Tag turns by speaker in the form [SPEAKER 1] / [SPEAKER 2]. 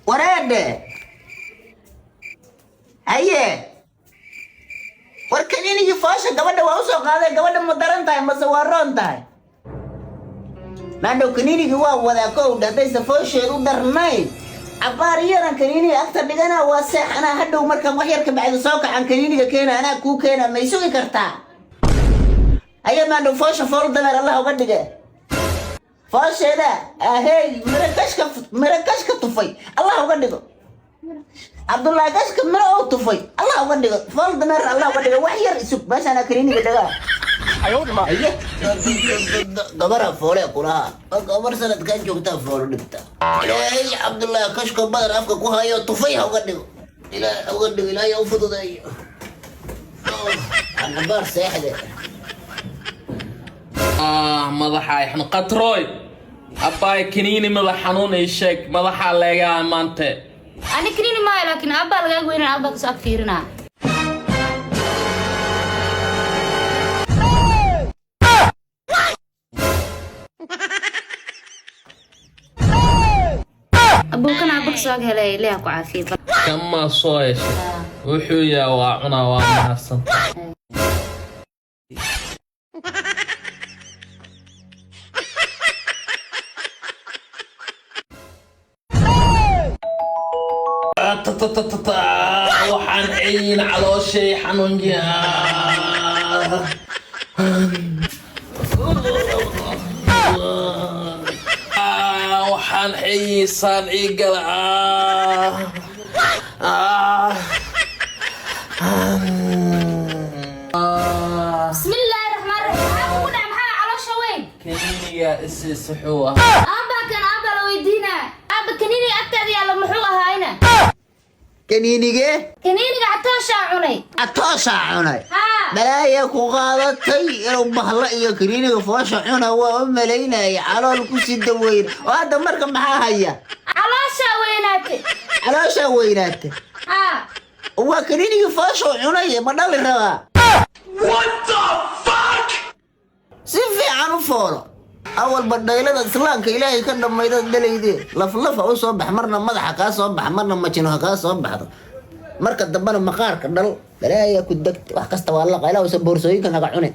[SPEAKER 1] Wareedhe, haye, war kaniinigii foosha gabadha waa usoo qaaday. Gabadha ma daran tahay mase waa roon tahay? Maandhow kaniinigii waa wadaa kowdha. Haddaysa foosheed u darnayn, cabbaar yaran kaniiniga agta dhigana, waa seexanaa. Hadhow markaan wax yar ka bacdi soo kacan, kaniiniga keena, anaa kuu keena. May sugi kartaa? Haye maandhow, foosha fool dameer Allah uga dhige. Foosheeda ahey, miro kashka, miro kashka tufay Allah uga dhigo. Cabdullaahi kashka miro oo tufay Allah uga dhigo, fool dameer Allah uga dhigo. Wax yar isug, meeshaana kaniiniga dhagaa. Haye, gabara foole kulaha, gabar sanadkan joogtaa foolo dhigta. Ilaahay Cabdullaahi kashka badar afka ku hayo tufay ha uga dhigo, Ilaahay ha uga dhigo, Ilaahay ha u fududeeyo. Cabaar seexde.
[SPEAKER 2] Ah, madaxa xanuun. Qatroy abbaay, kaniini madax xanuun ii sheeg, madaxaa leegaa maante.
[SPEAKER 3] Ani kaniini maayo, laakiin aabbaa lagaa weynan, aabbaa kasoo ag fiirinaa. Abuukan aabba kasoo ag helay, Ilaah ku caafiya.
[SPEAKER 2] Kamaa soo heshay? Wuxuu yaa waa cunaa, waa mahadsan. Waxaan ciyin calooshay xanuunjiya. Waxaan ciyiisaan ii gala.
[SPEAKER 3] Bismillaahi raxmaan raxiim, maxaa kugu dhac? Maxaa caloosha weyn?
[SPEAKER 2] Kaniiniga isiis wuxuu ahaa?
[SPEAKER 3] Aabbaa kan, aabbaa la weydiinaa. Aabba, kaniiniga agtaada yaalla muxuu ahaayna?
[SPEAKER 1] Kaniinigee?
[SPEAKER 3] Kaniiniga catooshaa cunay.
[SPEAKER 1] Catooshaa cunay?
[SPEAKER 3] Haa.
[SPEAKER 1] Balaaya ku qaadatay. Inuu bahlo iyo kaniiniga foosha cuna waa u malaynaya, calool ku sii daweyn. Oo hadda marka maxaa haya?
[SPEAKER 3] Calooshaa weynaatay.
[SPEAKER 1] Calooshaa weynaatay?
[SPEAKER 3] Haa.
[SPEAKER 1] Waa kaniinigii foosha cunay, ma dhali rabaa? Si fiican u foolo. Awalba dhaylada islaamka Ilaahay ka dhammayda dhalaydee, laflafa u soo bax, marna madaxa kaa soo bax, marna majino ha kaa soo baxdo, marka dambena maqaarka dhal. Balaaya ku degta, wax kasta waa laqa. Ilaah usan boorsooyinka naga cunin.